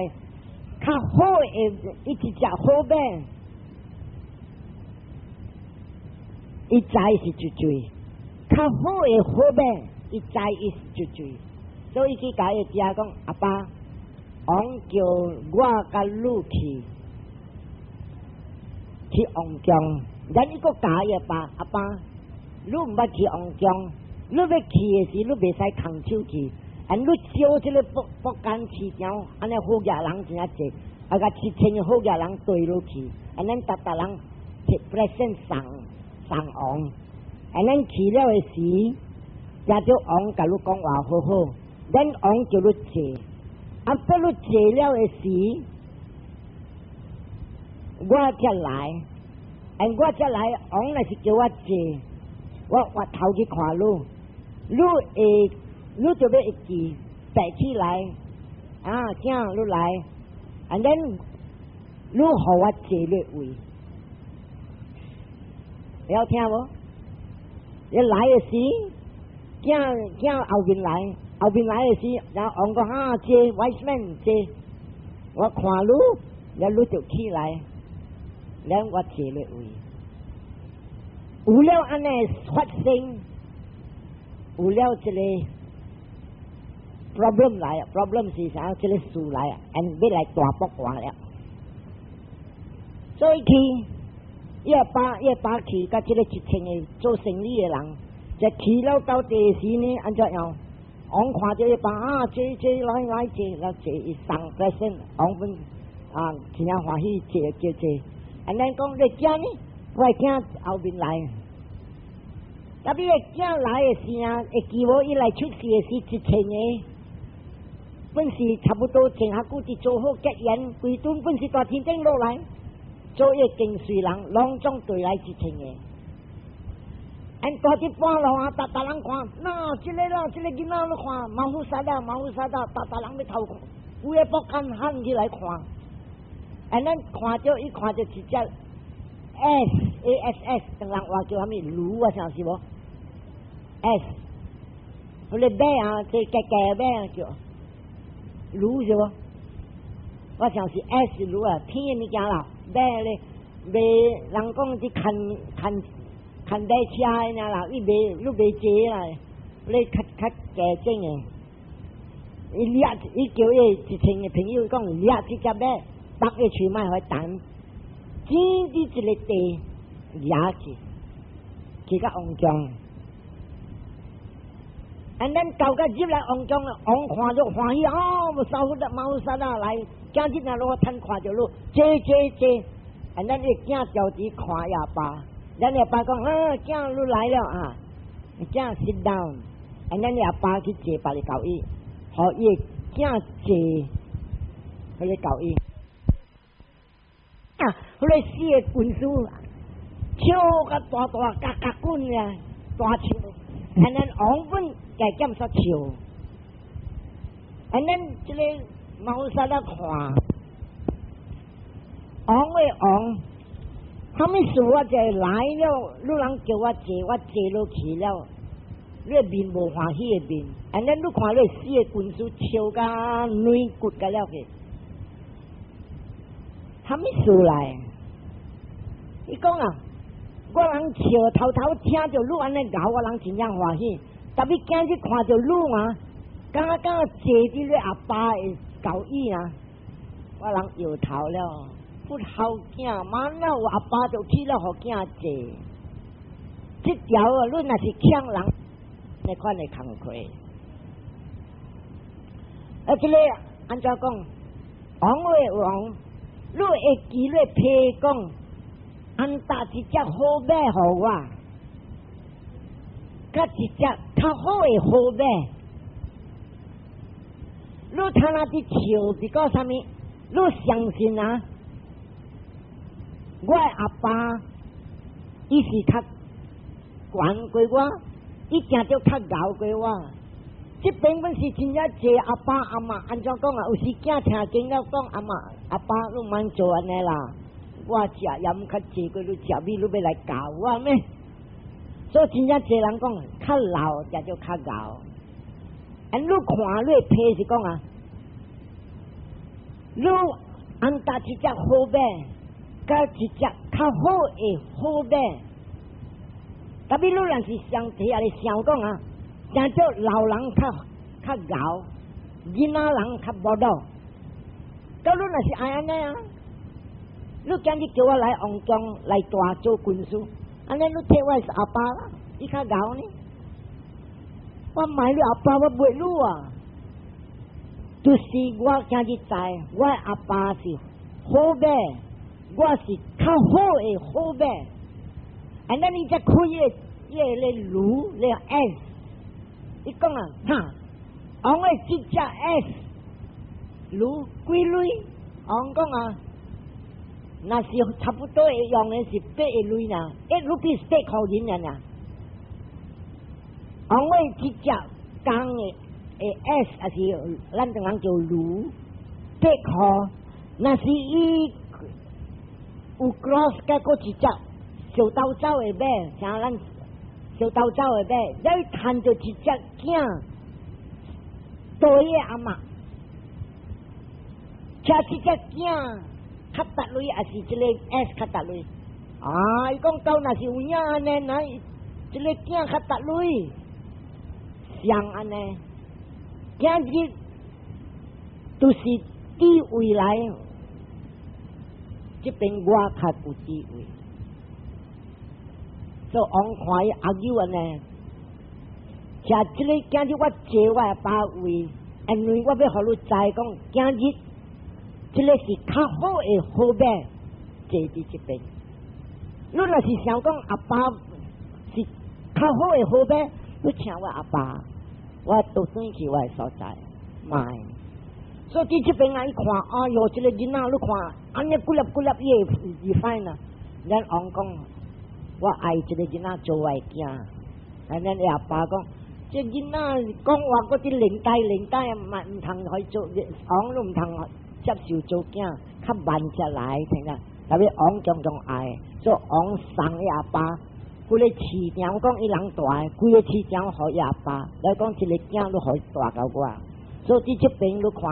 Speaker 1: 好的，伊一隻好馬，伊知是絕對，較好的好馬，伊知伊是絕對，所以去共伊爹講，阿爸，王叫我佮你去，去王宮，咱伊閣共伊阿爸，阿爸，你毋捌去王宮。你欲去的時，你袂使空手去，and 你招這个北北間市場，按呢好額人真濟，啊共7000个好額人綴落去，and 咱逐逐人提 present 送送王，and 咱去了的時，才著王共你講話好好，咱王叫你坐，啊，欲你坐了的時，我才來，and 我才來，王若是叫我坐，我回頭去看你。你會，你就欲會記爬起來，啊，囝你來，and then 你予我坐咧位，會曉聽無？你來的時，囝囝後面來，後面來的時，然後王講啊，坐 wise man 坐，我看你，了你就起來，了我坐咧位，有了按呢發生。有了這个 problem 來，problem 是啥？這个事來，and 欲來大爆發了。所以去，伊阿爸伊阿爸去，佮這个1000个做生意的人，就去了到地時呢，按怎樣？王看著伊爸啊，坐坐來來坐，來坐伊送 present，王本啊，真正歡喜坐叫坐。and 咱講你囝呢？我的囝後面來。特別伊囝來的時啊，會記無？伊來出世的時，1000個，本是差不多前較久佇做好結緣，規陣本是大天頂落來，做伊跟隨人，攏總綴來1000個。𪜶蹛佇半路啊，逐逐人看，那這个啦，這个囡仔你看，馬虎殺啦，馬虎殺啦，逐逐人欲偷看，規个北間喊起來看，and 咱看著伊看著一隻 ass A S S，唐人話叫啥物驢啊，啥是無？ass，彼个馬啊，這个个馬啊叫驢是無？我想是 ass 驢啊，天的物件啦，馬咧馬人講是牽牽牽馬車的爾啦，伊袂你袂坐啦，你較較加種的。伊掠伊叫伊1000个朋友講掠這隻馬，縛伊喙莫予伊彈，剪佇一个地掠去，去到王宮。and 咱到甲入來王宮，王看著歡喜，哦，無沙忽的，馬虎殺啦來，今日若我趁看著你，坐坐坐，and 咱伊囝調佇看伊阿爸，咱阿爸講，啊，囝你來了啊，囝 sit down，and 咱阿爸去坐別个交椅，予伊囝坐，彼个交椅。啊，彼个四个軍師笑甲大大甲甲滾啊，大笑，and 咱王本加減煞笑，and 咱這个馬虎殺啦看，王的王，啥物事我就來了，你人叫我坐，我坐落去了，你的面無歡喜的面，and then 你看你四个軍師笑甲軟骨甲了去，啥物事來？伊講啊，我人笑頭頭聽著你按呢𠢕，我人真正歡喜。特別今日看著你啊，敢若敢若坐佇你阿爸的交椅啊，我人搖頭了。不好囝，嘛哪有阿爸就去了，予囝坐。這條啊，你若是欠人，那款的工課。啊，這個按怎講？王的王，你會記你批講，按搭一隻好馬予我，佮一隻較好的好馬。你聽那佇笑，是講啥物？你相信啊？我的阿爸，伊是較懸過我，伊定著較𠢕過我。這邊本是真正濟阿爸阿媽，按怎講啊？有時囝聽見了講阿媽阿爸，你毋做按呢啦。我食鹽較濟過你食米，你欲來教我咩？所以真正濟人講，較老才就較𠢕。啊，你看你的批是講啊，你按搭一隻好馬，佮一隻較好的好馬。特別你若是想提下來想講啊，聽做老人較較𠢕，囡仔人較無腦。佮你若是愛按呢啊，你今日叫我來王宮來帶做軍師，按呢你替我是阿爸啦，伊較𠢕呢？我買你阿爸，我袂你啊！就是我今日知，我阿爸是好馬，我是較好的好馬。And then 伊才開個伊個驢，咧 S，伊講啊，哈，王的這隻 S 驢幾鐳？王講啊，若是差不多會用的是八個鐳呢，一 rupees 八箍銀爾。王的這隻公的的 S，還是咱中人叫驢，八箍。若是伊有 cross 佮閣一隻小兜走的馬，像咱小兜走的馬，你趁著一隻囝對的阿嬤，騎這隻囝較值鐳，還是這個 S 較值鐳？啊，伊講到若是有影按呢，那這個囝較值鐳，像按呢，今日都是智慧來，這邊我較有智慧。所以王看伊阿舅按呢，徛這個今日我坐我的爸位，因為我欲予你知講，今日這個是較好的好馬，坐佇這邊。你若是想講阿爸是較好的好馬，你請我阿爸，我倒轉去我的所在，莫。所以佇這邊啊，伊看，哎喲，這個囡仔你看，按呢幾粒幾粒伊會會 find 啊。咱王講，我愛這個囡仔做我的囝。And then 伊阿爸講，這囡仔講話閣佇靈呆靈呆，嘛毋通予伊做，王攏毋通接受做囝，較慢才來，聽啦。特別王強強愛，所以王送伊阿爸，規个市場講伊人大，規个市場予伊阿爸，來講這個囝你予伊帶予我。所以佇這邊你看，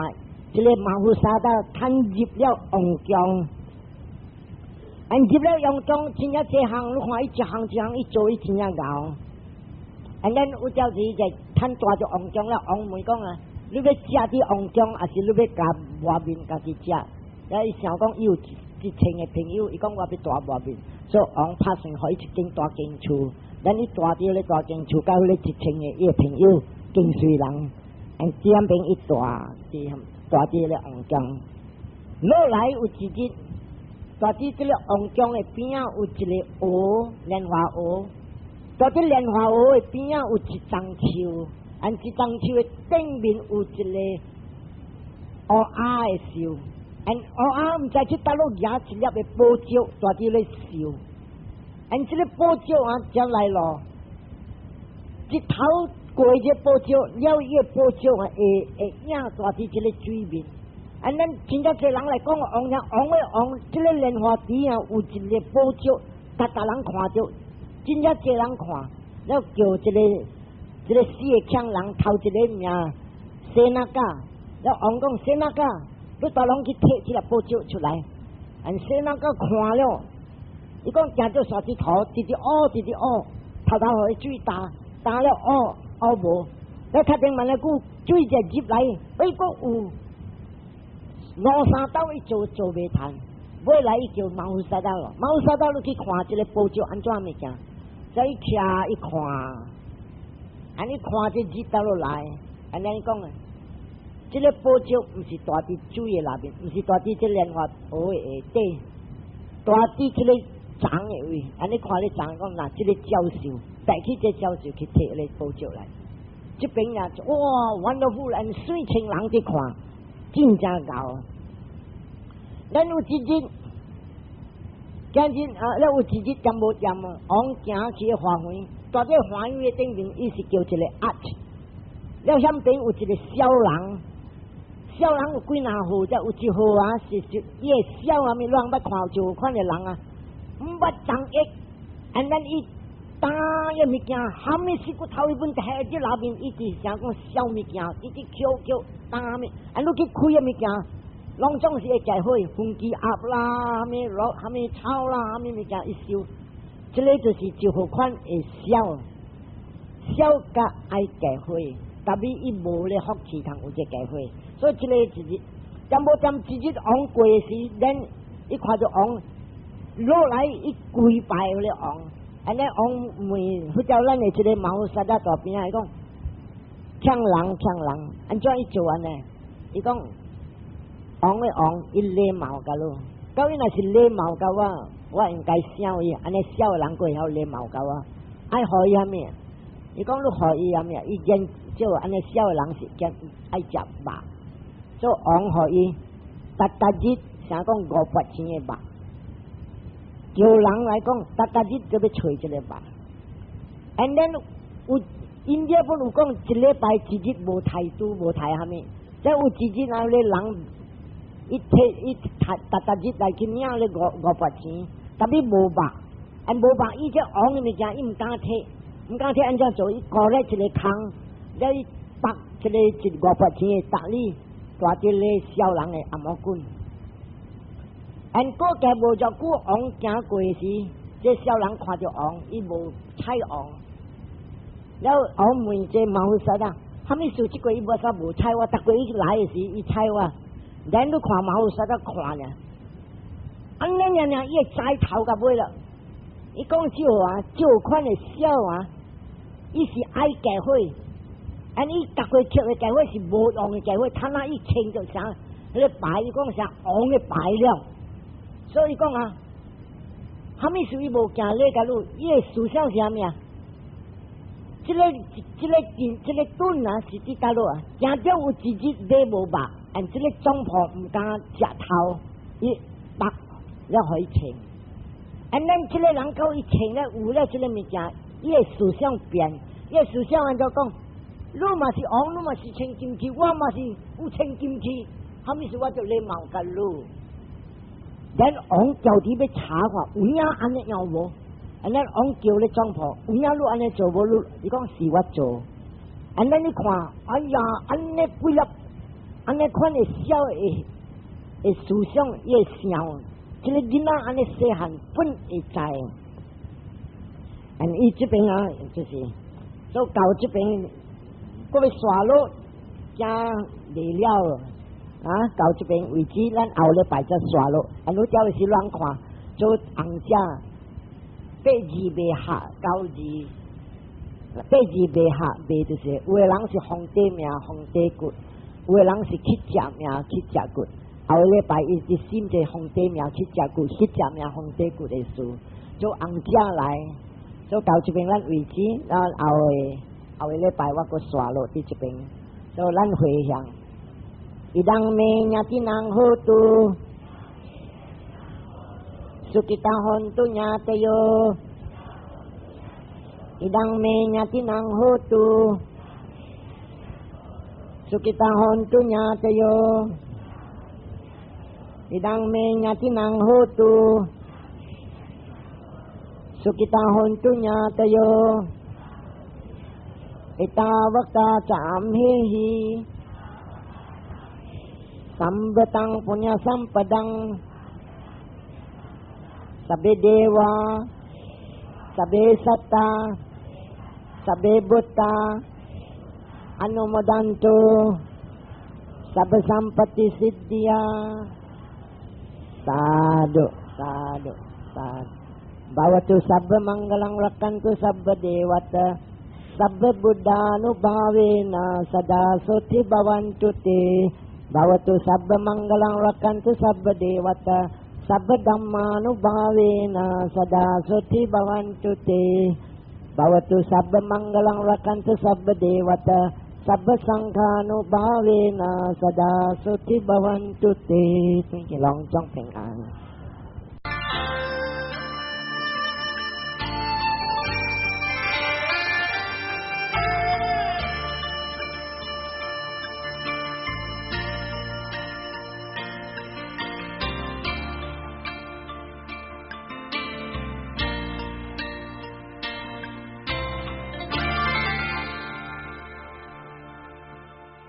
Speaker 1: 這個馬虎沙達趁入了王宮，按入了王宮，真正這項你看伊一項一項伊做伊真正𠢕。And then 有朝一日趁帶著王宮了，王問講啊，你欲食佇王宮，還是你欲共外面家己食？啊，伊想講伊有一千個朋友，伊講我欲蹛外面，所以王拍算予伊一間大間厝，咱伊蹛佇彼大間厝，佮彼個一千個伊個朋友跟隨人，and 這邊伊蹛佇蹛佇彼個王宮。落來有一日，蹛佇這個王宮的邊仔有一個湖，蓮花湖。蹛佇蓮花湖的邊仔有一叢樹，and 這叢樹的頂面有一個烏鴉的樹，and 烏鴉毋知去佗落蜈一粒的寶石，蹛佇咧樹，and 這個寶石啊，才來咯，一頭過這寶石，了伊的寶石啊，會會影蹛佇這個水面，啊，咱真正濟人來講王呀，王的王，這个蓮華池啊有一个寶石，逐逐人看著，真正濟人看，了叫這個四个強人頭一个名洗那甲，了王講洗那甲，你帶攏去提這个寶石出來，按洗那甲看了，伊講行做沙子頭，直直挖，直直挖，頭頭予伊水焦，焦了挖挖無，了較頂慢咧久水就入來，哎，閣有。兩三斗伊做做袂趁，尾來伊叫馬虎沙達咯，馬虎沙達你去看這个寶石按怎物件，所以徛伊看，按呢看這日頭落來，按呢講啊，這个寶石毋是蹛佇水的內面，毋是蹛佇這蓮華湖的下底，蹛佇這个叢的位，按呢看咧叢講若這个鳥獸，帶去這鳥獸去提个寶石來，這邊啊，哇，wonderful，按水千人佇看，真正𠢕。咱有一日，今日啊，了有一日踮無踮啊，王行去花園，蹛佇花園的頂面，伊是叫一个鴨。了遐邊有一个痟人，痟人有幾若號，才有一號啊，是伊會痟啊，物攏捌看就有款的人啊，毋捌動役，按咱伊擔个物件，蝦米死骨頭伊本摕佇內面，伊直想講痟物件，一直抾抾擔物，按你去開个物件。攏總是會解火，熏雞鴨啦，蝦米肉，蝦米草啦，蝦米物件一收，這个就是一號款會痟，痟甲愛解火，特別伊無咧福氣通有這解火，所以這个一日，踮無踮一日王過時，咱伊看著王落來，伊跪拜咧王，按呢王問，佛教咱的這个馬虎薩達大邊仔，伊講，強人強人，按怎伊做按呢？伊講。王的王，伊禮貌共你，到伊若是禮貌共我，我應該笑伊，按呢痟的人閣會曉禮貌共我，愛予伊啥物？伊講你予伊啥物？伊見就按呢痟的人是見愛食肉，所以王予伊，逐逐日啥講五百錢的肉，叫人來講，逐逐日就欲揣這个肉。And then 有因這本有講一禮拜一日無刣豬無刣啥物，這有一日若咧人。伊提伊逐逐逐日來去領咧五百錢，特別無肉，啊無肉，伊這王的物件伊毋敢提，毋敢提按怎做？伊孤咧一个空，了伊縛一个一五百錢的達利，蹛佇咧痟人的頷毛棍。按過加無偌久，王行過時，這痟人看著王，伊無睬王。了王問這馬虎薩啊，啥物事？這個伊無啥無睬我，逐過伊來的時，伊睬我。咱都看馬虎薩在看呢，按呢爾爾，伊會知頭到尾了。伊講這話，這款的痟啊，伊是愛解火，按伊逐個吸的解火是無用的解火，他那伊穿著啥？彼个牌，伊講啥王的牌了。所以講啊，啥物事伊無行禮共你，伊的思想是啥物啊？這個盾啊，是佇佗落啊？行著有一日買無肉。按這个總鋪毋敢食頭，伊縛了予伊穿。按咱這个人到伊穿了有了這个物件，伊的思想變，伊的思想按怎講？你嘛是王，你嘛是穿金器，我嘛是有穿金器，啥物事我就禮貌共你。咱王叫佇欲查看，有影按呢樣無？按咱王叫咧總鋪，有影你按呢做無？你伊講是我做。按咱你看，哎呀，按呢幾粒。按呢款的痟的的思想，伊會想，這个囡仔按呢細漢本會知。按伊這邊啊，就是做到這邊，閣欲煞落，正未了啊！到這邊為止，咱後禮拜才煞落。按你叫是亂看，做紅者八字袂合，九字八字袂合，袂就是有的人是皇帝命，皇帝骨。有的人是乞食命，乞食骨。後禮拜伊直審這皇帝命乞食骨，乞食命皇帝骨的事，做紅者來，做到這邊咱為止，然後後個禮拜我閣煞落佇這邊，所以咱回向。伊當メညတိနံဟောတုสุขิตาหนตุญาตโยอิดังเมญาตินังโหตุสุขิตาหนตุญาตโย Idaṃ me ñātinam hotu. Sukhitā hontu ñātayo. Ettāvatā ca amhehi. Sambhataṃ puññasampadaṃ. Sabbe deva. Sabbe satta. Sabbe bhūta. Anumodantu. Sabba sampatti siddhiyā. Sādhu, sādhu, sādhu. Bhavatu sabba maṅgalaṃ rakkhantu sabba devatā. Sabba buddhānubhāvena sadā sotti bhavantu te. Bhavatu sabba maṅgalaṃ rakkhantu sabba devatā. Sabba dhammānubhāvena sadā sotti bhavantu te. Bhavatu sabba maṅgalaṃ rakkhantu sabba devatā. Sabba saṅghānubhāvena sadā sotti bhavantu te. 願攏總平安。